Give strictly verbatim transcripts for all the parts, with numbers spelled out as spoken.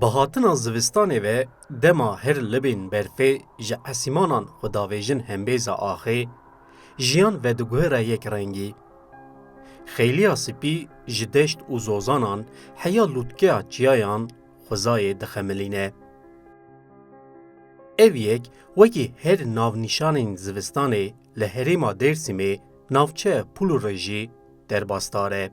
Bi hatina zivistanê ve dema her libên berfê ji esîmanan xwe davêjin hembêza axê, jiyan vediguhere yek rengî. Xêliya spî ji deşt û zozanan heya lûtkeya çiyayan xwezayê dixemilîne. Ev yek wekî her navnîşanên zivistanê li herêma Dêrsimê navçeya Pulûrê jî derbasdar e.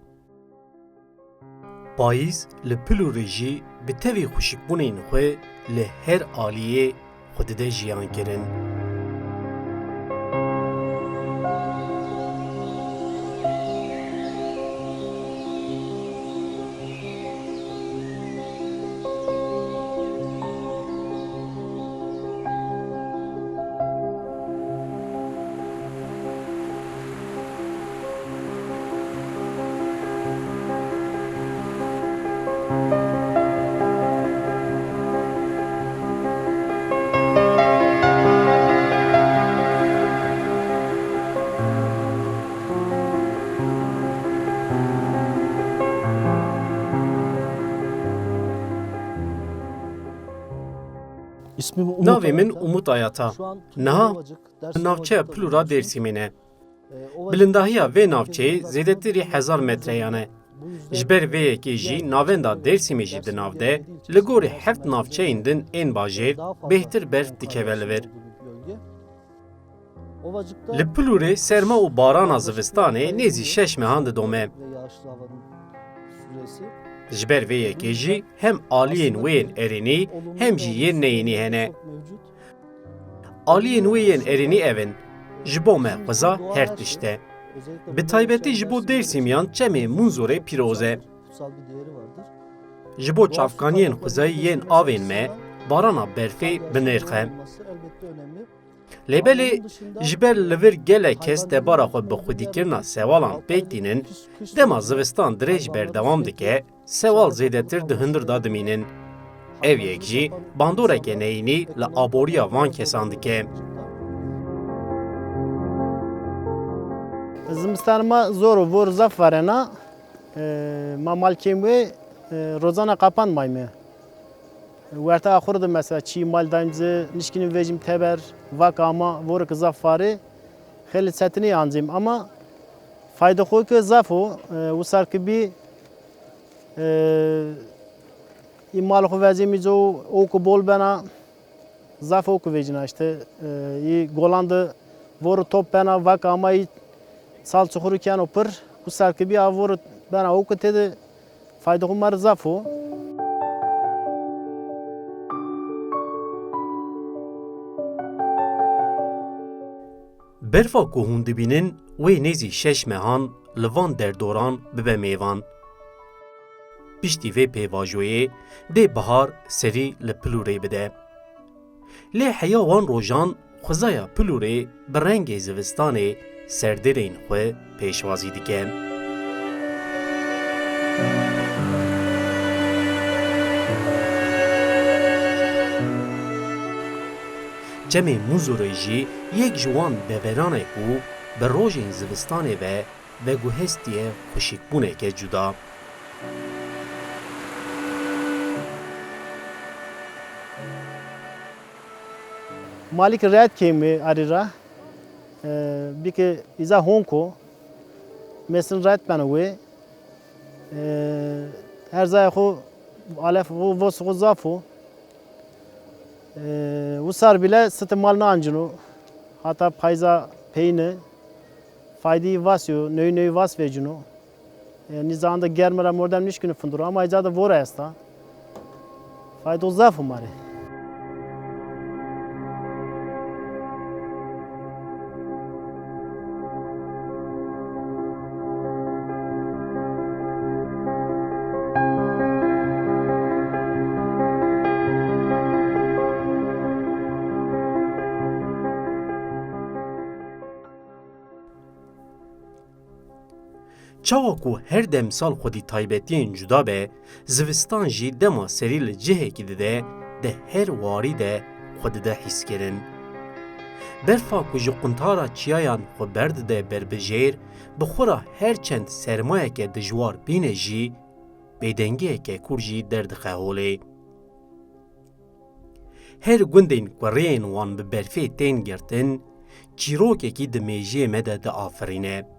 Payîz li Pulûrê jî bi tevî xweşikbûnên xwe li her aliyê xwe dide jiyankirin. Navê min Umut Ayata. Niha navçeya Pulûra Dêrsimê ne. Bilindahiya vê navçeyê zêdetirî hezar metreyan e. Ji ber vê yekê jî navenda Dêrsimê jî di nav de, li gorî heft navçeyên din ên bajêr bêhtir berf dikeve li vir. Li Pulûrê serma û barana zivistanê nêzî şeş mehan didome. Ji ber vê yekê jî hem aliyên wê yên erênî hem jî yên neyênî hene. Aliyên wê yên erênî ev in, ji bo me xweza her tişt e. Bi taybetî ji bo Dêrsimîyan çemê Munzurê pîroz e. Ji bo çavkaniyên xwezayî yên avên me, barana berfê bi nirx e. Lê belê ji ber li vir gelek kes debara xwe bi xwedîkirina sewalan pêk tînin, dema zivistan dirêj berdewam dike, sewal zêdetir di hundir de dimînin. Ev yek jî bandoreke neyînî li aboriya van kesan dike. Zimistan ma zor û vor zaf varena. E, ma mal kêm wê, e, rozana qapan mayme. Werta axur de mesela çî mal daym ze, nişkînim vejim teber, vak ama, vorek zaf fare, xêli çetinî ancîm ama fayda xwe ki zaf o, e, wisar ki bî, e, î mal xwe vezê mîzo, o ku bol bena, zaf o ku vejina işte, e, î golan de vor top bena, vak ama î sal çuxuru keno pir, wisar ki bî a vor bena o ku tê de fayda xwe mer zaf o. Berfa ku hûn dibînin, wê nêzî şeş mehan li van derdoran bibe mêvan. Piştî vê pêvajoyê dê bihar serî li Pulûrê bide. Lê heya wan rojan xwezaya Pulûrê bi rengê zivistanê serdêrên xwe pêşwazî dike. Çemê Muzurê jî yek ji wan deveran e ku bi rojên zivistanê ve veguhestiye xweşikbûneke cuda. Malik rehet kêm wê arî ra. Ee, bike îza honko. Mesin rehet beno wê. Ee, her zaya xo alef xo vos xo zaf o. Ee, wisar bile site mal nancino. Hata payza peyni. Faydî vas yo, ney ney vas vecino. E, nîzan de germ ra mordem nişkîne findura, ama îca de vora esta. Faydo zaf o ma rê. Çawa ku her demsal xwedî taybetiyên cuda be, zivistan jî dema serî li cihekî dide, di her warî de xwe dide hîskirin. Berfa ku ji quntara çiyayan xwe berdide berbijêr, bi xwe re her çend sermayeke dijwar bîne jî, bêdengiyeke kûr jî derdixe holê. Her gundên ku rêyên wan bi berfê tên girtin, çîrokekî di mêjiyê me de diafirîne.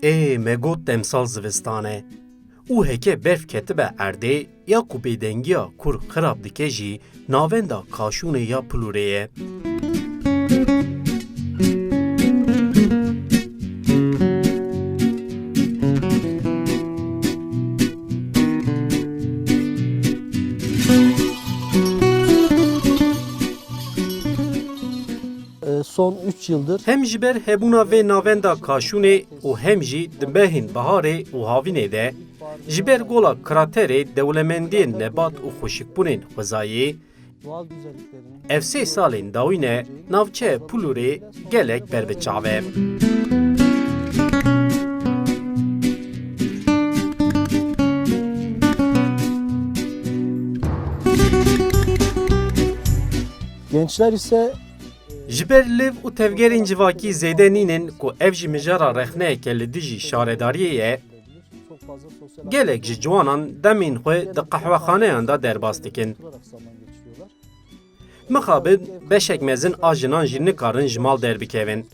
Ê, me got demsal zivistan e û heke berf ketibe erdê ya ku bêdengiya kur xirab dike jî navenda Kaşûnê ya Pulûrê ye. E, son üç yıldır Hem ji ber hebûna vê navenda Kaşûnê û hem jî di mehên biharê û havînê de ji ber gola kraterê dewlemendiyên nebat û xweşikbûnên xwezayî, ev sê salên dawî ne navçeya Pulûrê gelek ber bi çav e. Gençler ise Ji ber liv û tevgerên civakî zêde nînin ku ev jî mijara rexneyeke li dijî şaredariyê ye, gelek ji ciwanan demên xwe di qehwexaneyan de derbas dikin. Mixabin beşek mezin a jinan jî nikarin ji mal derbikevin.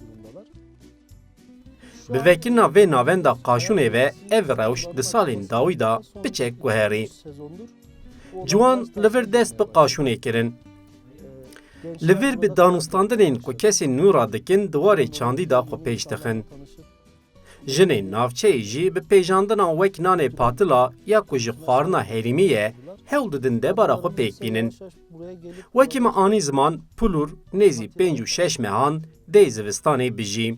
Bi vekirina vê navenda Qaşûnê ve ev rewş di salên dawî de piçek guherî. Ciwan li vir dest bi qaşûnê kirin. Li vir bi danûstandinên ku kesên nû radikin di warê çandî de xwe pêş dixin. Jinên navçeyê jî bi pêjandina wek nanê patila ya ku ji xwarina herêmî ye, hewl didin debara xwe pêk bînin. Wekî me anî ziman, Pulur nêzî pênc û şeş mehan dê zivistanê bijî.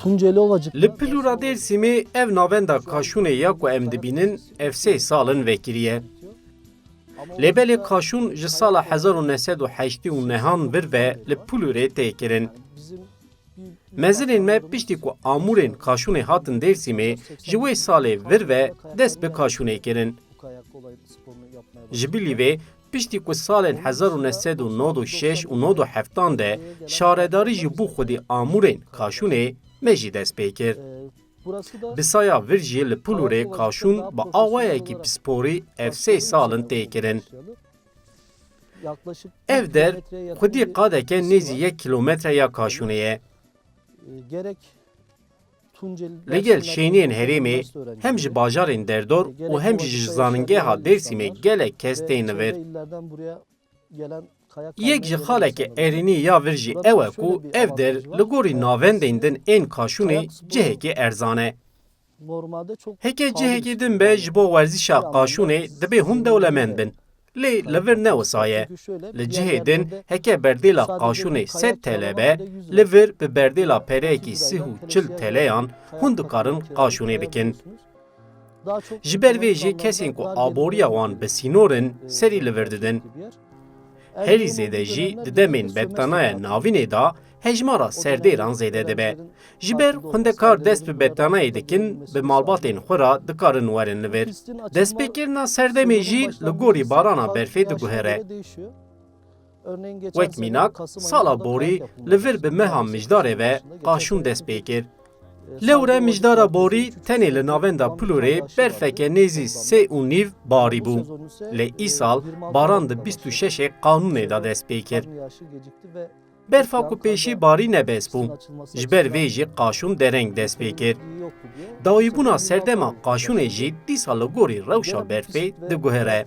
Tunceli Ovacık. Li Pilûra Dêrsîmê ev navenda Kaşûnê ya ku em dibînin, ev sê sal in vekirî ye. Lê belê Kaşûn ji sala hezar û neh sed û heştê û nehan vir ve li Pulûrê tê kirin. Mezinên me piştî ku amûrên Kaşûnê hatin Dêrsîmê, ji wê salê vir ve dest bi Kaşûnê kirin. Ji bilî vê, piştî ku salên hezar û neh sed û nod û şeş û nod û heftan de şaredarî ji bo xwedî amûrên Kaşûnê me jî dest pê kir. Bi saya vir jî li Pulûrê Kaşûn bi awayekî pisporî ev sê sal in tê kirin. Ev der xwedî qadeke nêzî yek kîlometre ya Kaşûnê ye. Li gel şêniyên herêmê hem ji bajarên derdor û hem jî ji zanîngeha Dêrsimê gelek kes tên vir. Yek ji xaleke erênî ya vir jî ew e ku ev der li gorî navendên din ên Kaşûnê cihekî erzan e. Heke cihekî din be ji bo werzişa Kaşûnê dibê hûn dewlemend bin. Lê li vir ne wisa ye. Li cihê din heke berdêla Kaşûnê sed T L be, li vir bi berdêla pereyekî sih û çil T L'yan hûn dikarin Kaşûnê bikin. Ji ber vê jî kesên ku aboriya wan bi sînor in, serî li vir didin. Herî zêde jî di demên betanaya navînê de hejmara serdêran zêde dibe. Ji ber xwendekar dest bi betanayê dikin, bi malbatên xwe re dikarin werin li vir. Destpêkirina serdemê jî li gorî barana berfê diguhere. Wek mînak, sala borî li vir bi meha Mijdarê ve Qaşûn dest pê kir. Lewre mijdara borî tenê li navenda Pulurê berfeke nêzî sê û nîv barîbû. Lê îsal baran di bîst û şeşê Qanûnê de dest pê kir. Berfa ku pêşî barî ne bes bû. Ji ber vê jî qaşûn dereng dest pê kir. Dawîbûna serdema qaşûnê jî dîsa li gorî rewşa berfê diguhere.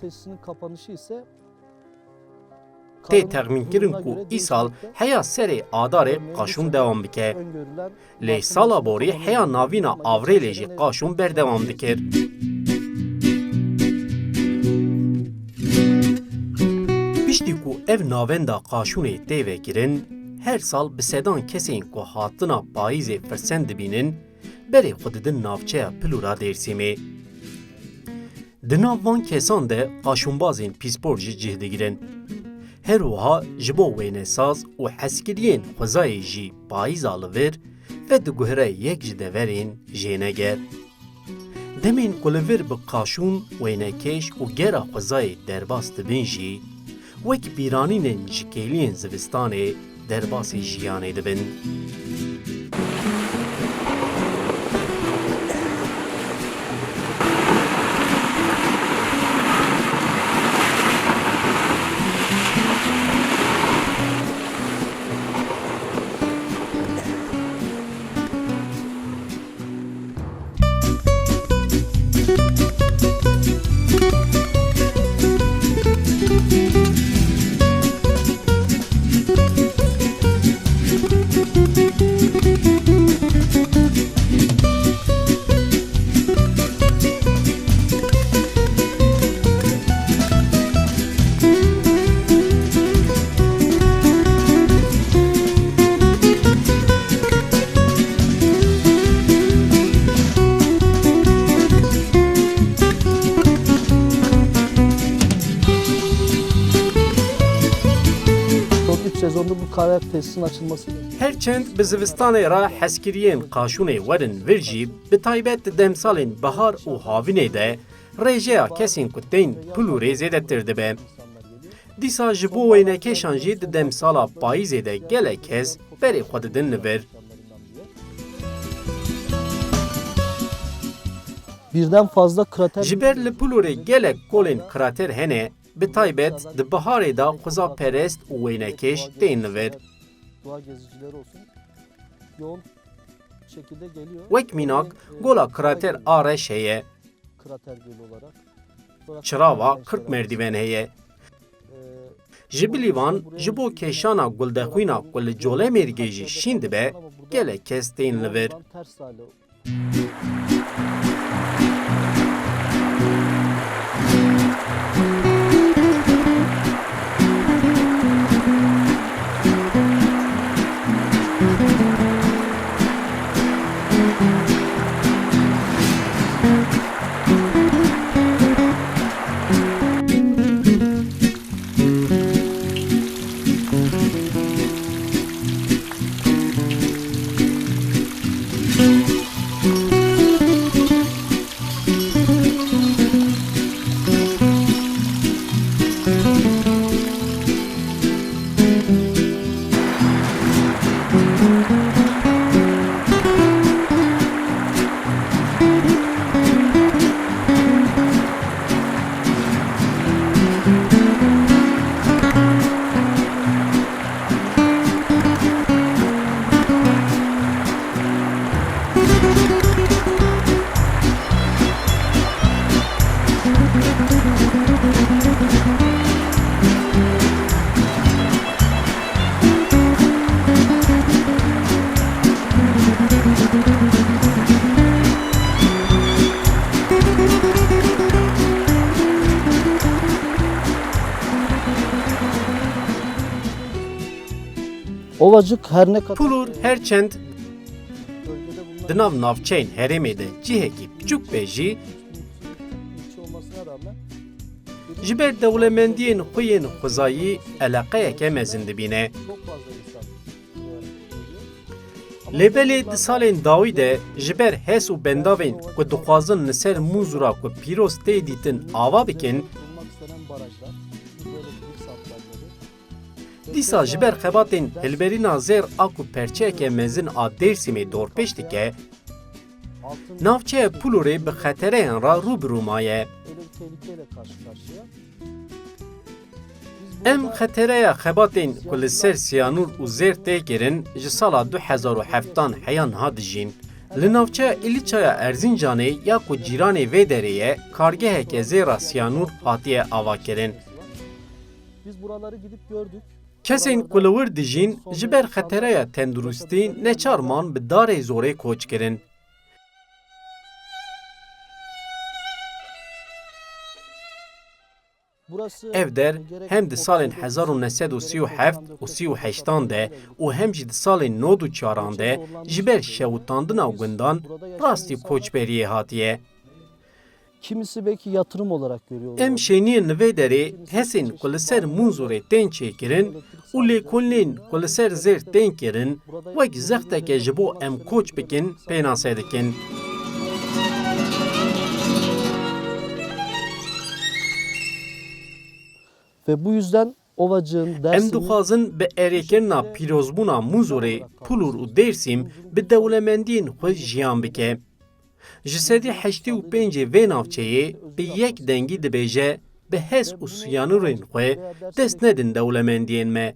Tê texmînkirin ku îsal heya serê Adarê qaşûn dewam bike. Lê sala borî heya navîna Avrêlê jî qaşûn berdewam dikir. Piştî ku ev navenda qaşûnê tê vekirin, her sal bi sedan kesên ku hatina payîzê firsend dibînin, berê xwe didin navçeya Pilûra Dêrsimê. Di nav van kesan de qaşûnbazên pîspor jî cih digirin. Her wiha ji bo wênesaz û hezkiriyên xwezayê jî payîza li vir vediguhere yek ji deverên jêneger. Demên ku li vir bi qaşûn, wênekêş û gera xwezayê derbas dibin jî, wek bîranînên ji kêliyên zivistanê derbasî jiyanê dibin. Son üç sezondur bu kara tesisinin açılması. Her çend bi zivistanê re hezkiriyên qaşûnê werin vir jî, bi taybet di demsalên bihar û havînê de rêjeya kesên ku tên Pulûrê zêdetir dibe. Dîsa ji bo wênekêşan jî di demsala payîzê de gelek kes berê xwe didin li vir. Birden fazla krater. Ji ber li Pulûrê gelek kolên krater hene, bi taybet di biharê de xuzaperest û wênekêş tên li vir. Doğa gezicileri olsun. Yoğun şekilde geliyor. Wek mînak, gola krater A Reş heye. Krater Gölü olarak. Çirava Kırk Merdîven heye. Ji bilî van, ji bo kêşana guldexwîna ku li Colemêrgê jî şîn dibe, gelek kes tên li vir. Ovacık her ne kadar Pulur her çend di nav navçeyên herêmê de cihekî piçûk be jî, ji ber dewlemendiyên xwe yên xwezayî eleqeyeke mezin dibîne. Lê belê di salên dawî de ji ber hes û bendavên ku dixwazin li ser Mûzûra ku pîroz tê dîtin ava bikin, dîsa ji ber xebatên hilberîna zêr a ku perçeyeke mezin a Dêrsimê dorpêç dike, Navçeya Pulurê bi xetereyan re rû bi rû maye. Em xetereya xebatên ku li ser siyanûr û zêr tê kirin ji sala du hezar û heftan heya niha dijîn. Li navçeya Îlîçaya Erzincanê ya ku cîranê vê derê ye, kargeheke zêra siyanûr hatiye avakirin. Kesên ku li wir dijîn ji ber xetereya tenduristî neçar man bi darê zorê koç kirin. Ev der hem di salên hezar û neh sed û sî û heft û sî û heştan de û hem jî di salên nod û çaran de ji ber şewitandina gundan rastî koçberiyê hatiye. Kimisi belki yatırım olarak görüyor olabilir. Em şêniyên li vê derê HESên ku li ser Munzurê tên çêkirin û lêkolînên ku li ser zêr tên kirin, wek zexteke ji bo em koç bikin, pênase dikin. Ve bu yüzden Ovacık'ın, Em Dersim'in dixwazin bi erêkirina pîrozbûna Munzurê, Pulur û Dêrsîm bi dewlemendiyên xwe jiyan bike. Ji sedî heştê û pêncê vê navçeyê bi yek dengî dibêje, bi HES û siyanûrên xwe dest nedin dewlemendiyên me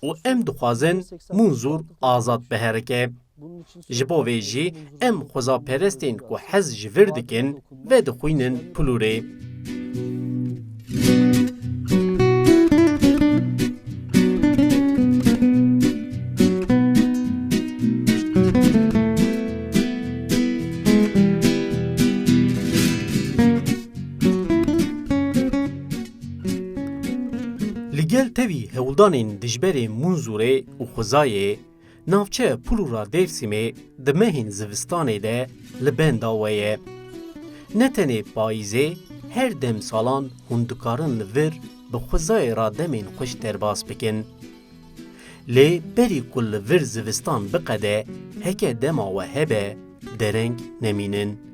û em dixwazin Munzur azad biherike. Ji bo vê jî em xwezaperestên ku hez ji vir dikin, vedixwînin Pulurê. Li gel tevî hewldanên dijberê Munzurê û Xwezayê, navçeya Pulura Dêrsimê di mehên zivistanê de li benda we ye. Ne tenê payîzê, her demsalan hûn dikarin li vir bi Xwezayê re demên xweş derbas bikin. Lê berî ku li vir zivistan biqede, heke dema we hebe, dereng nemînin.